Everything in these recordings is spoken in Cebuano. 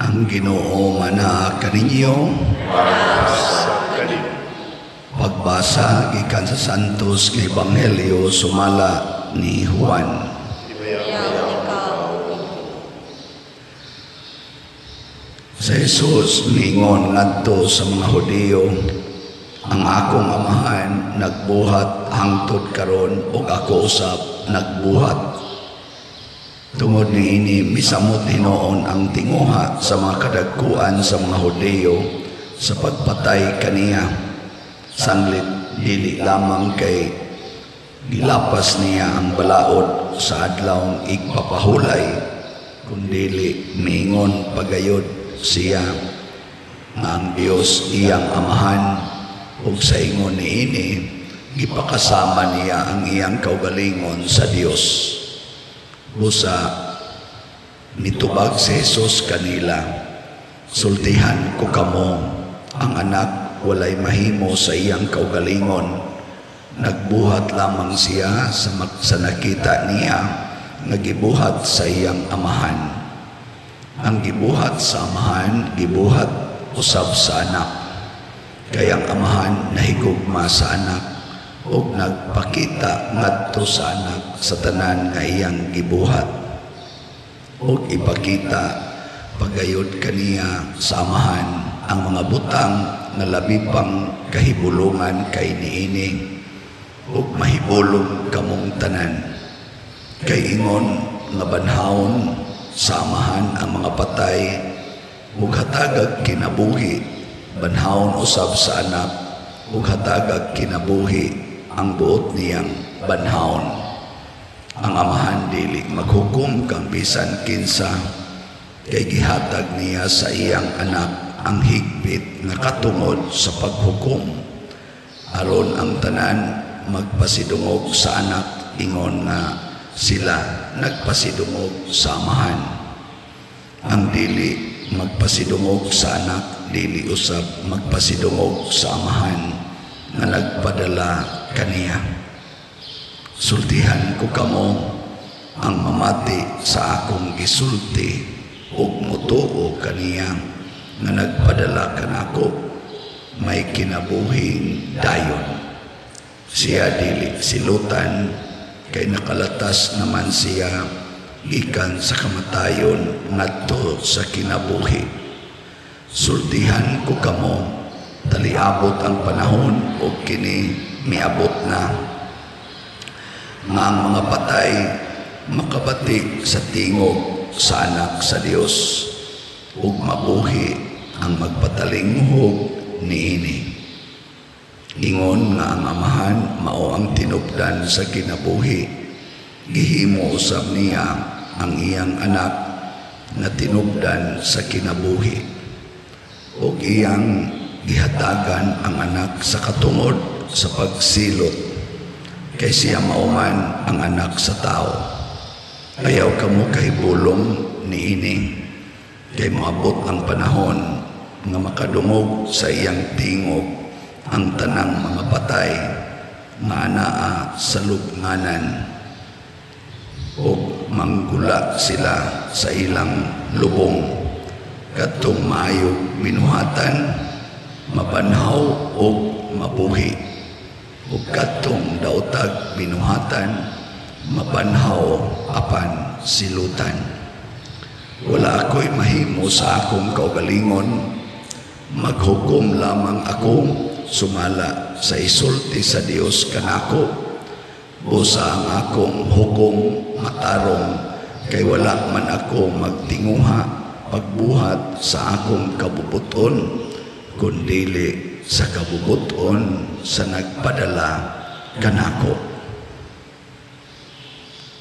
Ang Ginoo manaa kaninyo. Sa kanimo. Pagbasa gikan sa Santos nga Ebanghelyo sumala ni Juan. Himayaon ikaw. Si Jesus miingon ngadto sa mga Hudiyo, "Ang akong Amahan nagbuhat hangtod karon ug ako usab nagbuhat." Tungod niini, misamot hinuon ang tinguha sa mga kadagkuan sa mga Hudiyo sa pagpatay kaniya. Sanglit dili lamang kay gilapas niya ang balaod sa Adlawng Igpapahulay, kundili miingon pagayod siya nga ang Dios iyang Amahan, ug sa ingon niini gipakasama niya ang iyang kaugalingon sa Dios. Busa mitubag si Jesus kanila, "Sultihan ko kamo, ang Anak walay mahimo sa iyang kaugalingon. Nagbuhat lamang siya sa nakita niya nga gibuhat sa iyang Amahan. Ang gibuhat sa Amahan, gibuhat usab sa Anak. Kay ang Amahan nahigugma sa Anak ug nagpakita ngadto sa Anak sa tanan nga iyang gibuhat. Ug ipakita pagayod kaniya sa Amahan ang mga butang nga labi pang kahibulungan kay niini, ug mahibulong kamong tanan. Kay ingon nga banhawon sa Amahan ang mga patay ug hatagag kinabuhi, banhawon usab sa Anak ug hatagag kinabuhi ang buot niyang banhawon. Ang Amahan dili maghukom kang bisan kinsa, kay gihatag niya sa iyang Anak ang higpit nga katungod sa paghukom, aron ang tanan magpasidungog sa Anak ingon nga sila nagpasidungog sa Amahan. Ang dili magpasidungog sa Anak, dili usab magpasidungog sa Amahan nga nagpadala kaniya. Sultihan ko kamo, ang mamati sa akong gisulti ug motuo kaniya nga nagpadala kanako, may kinabuhing dayon. Siya dili silutan, kay nakalatas naman siya gikan sa kamatayon ngadto sa kinabuhi. Sultihan ko kamo, taliabot ang panahon ug kini miabot na nga ang mga patay makabati sa tingog sa Anak sa Dios ug mabuhi ang magpatalinghog niini. Ingon nga ang Amahan mao ang tinubdan sa kinabuhi, gihimo usab niya ang iyang Anak nga tinubdan sa kinabuhi. Ug iyang gihatagan ang Anak sa katungod sa pagsilot, kay siya mao man ang Anak sa Tao. Ayaw kamo kahibulong niini, kay moabot ang panahon nga makadungog sa iyang tingog ang tanang mga patay nga anaa sa lubnganan, ug manggula sila sa ilang lubong. Kadtong maayong binuhatan mabanhaw ug mabuhi, ug kadtong daotag binuhatan mabanhaw apan silutan. Wala ako'y mahimo sa akong kaugalingon. Maghukom lamang ako sumala sa isulti sa Dios kanako. Busa ang akong hukom matarong, kay wala man ako magtinguha pagbuhat sa akong kabubuton, kundili sa kabubuton sa nagpadala kanako."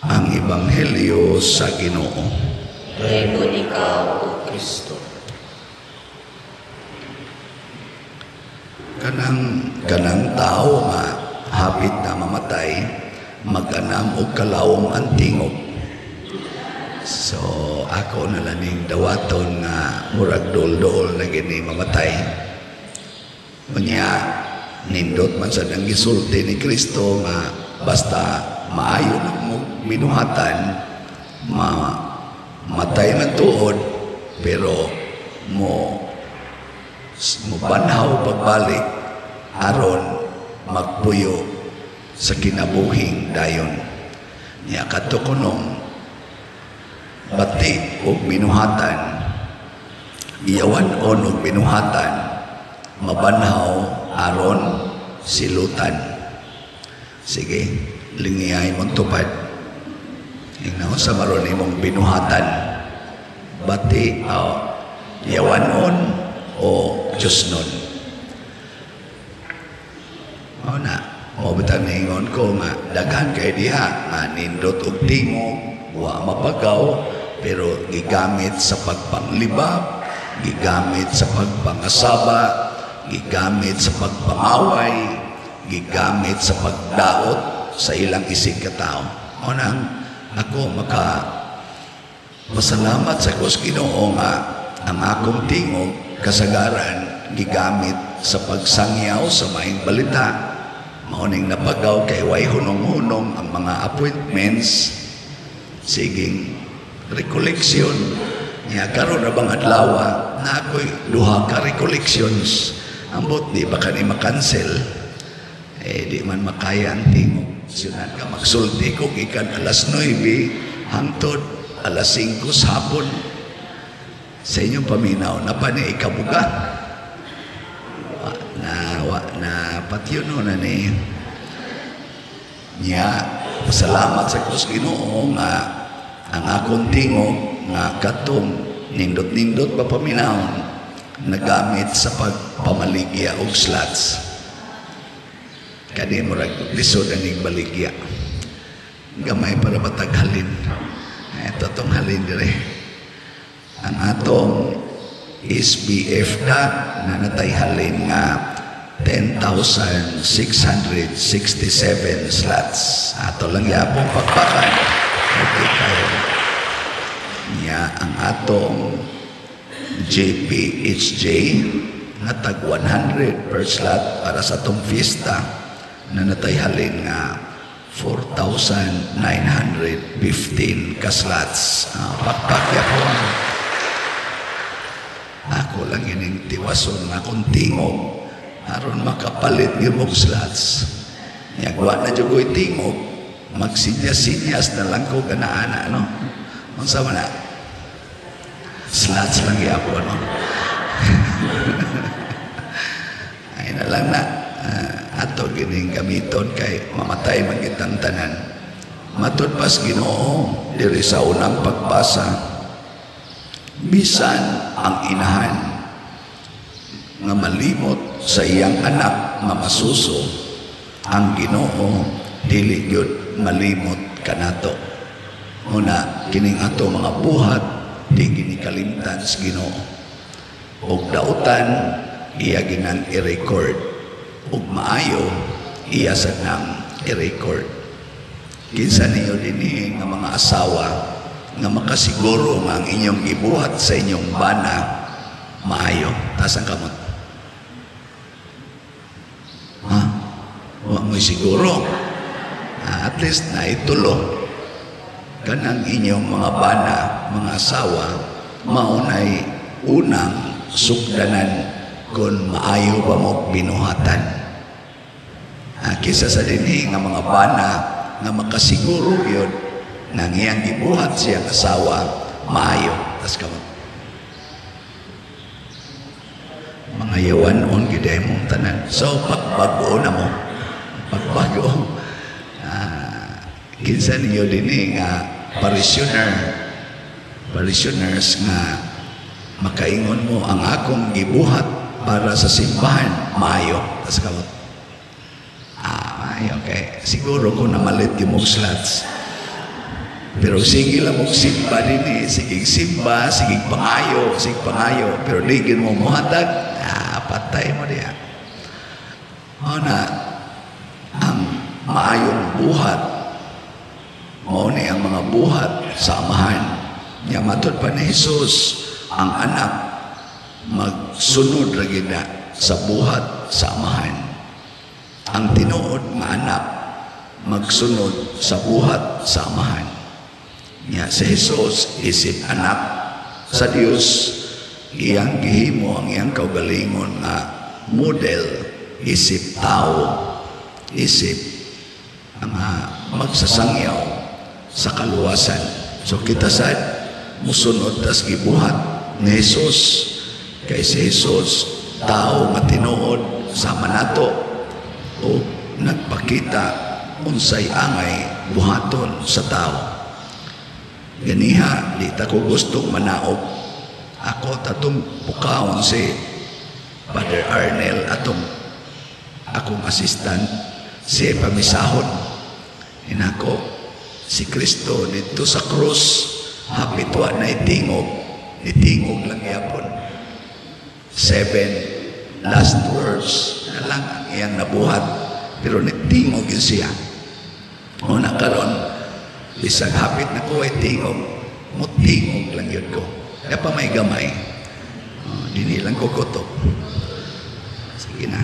Ang Ebanghelyo sa Ginoo. Dayon ikaw, O Kristo. Kanang tao nga hapit na mamatay, mag-anam og kalawom ang tingog. So ako na lang ning dawaton nga murag dol-dol na gini mamatay. Unya nindot man sad ang gisulti ni Kristo nga basta maayo lang mo binuhatan, matay man tuod, pero Mo mobanhaw pagbalik aron magpuyo sa kinabuhing dayon. Nya kadto kunong bati og binuhatan, iyawan-on og binuhatan, mabanhaw aron silutan. Sige, lingiyay mong tupad. Ingnaon sa maron imong binuhatan, bati o yawanon o Diyos nun. Mao na, mao bitang niingon ko nga daghan kay diha nga nindot og tingog, wa mapagaw, pero gigamit sa pagpanglibab, gigamit sa pagpangasaba, gigamit sa pagpangaway, gigamit sa pagdaot sa ilang isig katao. Mao nang ako maka pasalamat sa Diyos Ginoo nga ang akong tingog kasagaran gigamit sa pagsangyaw sa maayong balita. Mao ning napagaw kay way hunong-hunong ang mga appointments, siging recollection. Nya karon ra bang adlaw na ako'y duha ka recollections. Ambot di ba kani makancel? Eh di man makaya ang tingog. Sinan ka magsulti ko gikan alas 9 hangtod alas 5 sa hapon. Sa inyong paminaw, napa ni ikabuga. Wa na, wa na patyo no na ni. Nya, pasalamat sa Diyos Ginoo nga ang akong tingog nga katong nindot-nindot pa paminawon nagamit sa pagpamaligya og slots. Kani murag lisod aning baligya. Gamay para matag halin. Ito tong halin dire. Ang atong SBF na natay halin nga 10,667 slots. Ato lang yapong pakpakan. Okay kayo. Nya ang atong JPHJ natag 100 per slot para sa atong fiesta na natay halin nga 4,915 ka slots. Pakpak yapon. Ako lang ining tiwason nga akong tingog aron makapalit gyud og slots. Nya wa na jud ko'y tingog, magsinyas-sinyas na lang ko ganaana, no. Unsa man na? Slots lang gyapon, no. Ay na lang na. Ato gining gamiton kay mamatay man kitang tanan. Matud pas Ginoo diri sa unang pagbasa, bisan ang inahan nga malimot sa iyang anak nga masuso, ang Ginoo dili gyud malimot kanato. Una kining ato mga buhat di ginikalimtan sa Ginoo. Og dautan iya ginang i-record, ug maayo iya sad nang i-record. Kinsa ninyo dinhi nga mga asawa nga makasiguro nga ang inyong gibuhat sa inyong bana maayo? Taas ang kamot. Ha? Wa mo'y siguro. At least naitulo kanang inyong mga bana, mga asawa, maunay unang sugdanan kung maayo ba mo binuhatan. Kisa sa dinhi nga mga bana nga makasiguro yun nang iyang gibuhat siyang asawa maayo. Tas kamot. Mga yawan-on gid mong tanan. So pagbago na mo. Pagbago. Kinsa ninyo dinhi nga parishioners nga makaingon mo ang akong gibuhat para sa simbahan maayo. Tas kamot. Maayo kay siguro ko namalit yung mong slots. Pero sige lang mong simba din eh. Sige simba, sige pangayo, sige pangayo. Pero di gin mo muhatag, patay mo diya. Mao na, ang maayong buhat, mao ni ang mga buhat sa amahan. Nya matud pa ni Jesus, ang anak magsunod ra gid na sa buhat sa amahan. Ang tinuod nga anak magsunod sa buhat sa amahan. Nya si Jesus isip anak sa Dios, Iyang gihimo ang iyang kaugalingon nga model isip tao, isip ang magsasangyaw sa kaluwasan. So kita sad musunod tas gibuhat ni Jesus, kay si Jesus tao nga tinuod sama nato o nagpakita unsay angay buhaton sa tao. Ganiha, di ta ko gustong manaog. Ako tatong pukawon si Father Arnel, atong akong assistant, siya pamisahon. Inako, si Kristo dito sa krus, hapit wa na itingog, itingog lang yapon. Seven last words na lang ang iyang nabuhat, pero nitingog yun siya. Una karon, bisag hapit na ko ay tingog, mutingog lang yun ko. Kaya pa may gamay. Oh, dini lang ko kutob. Sige na.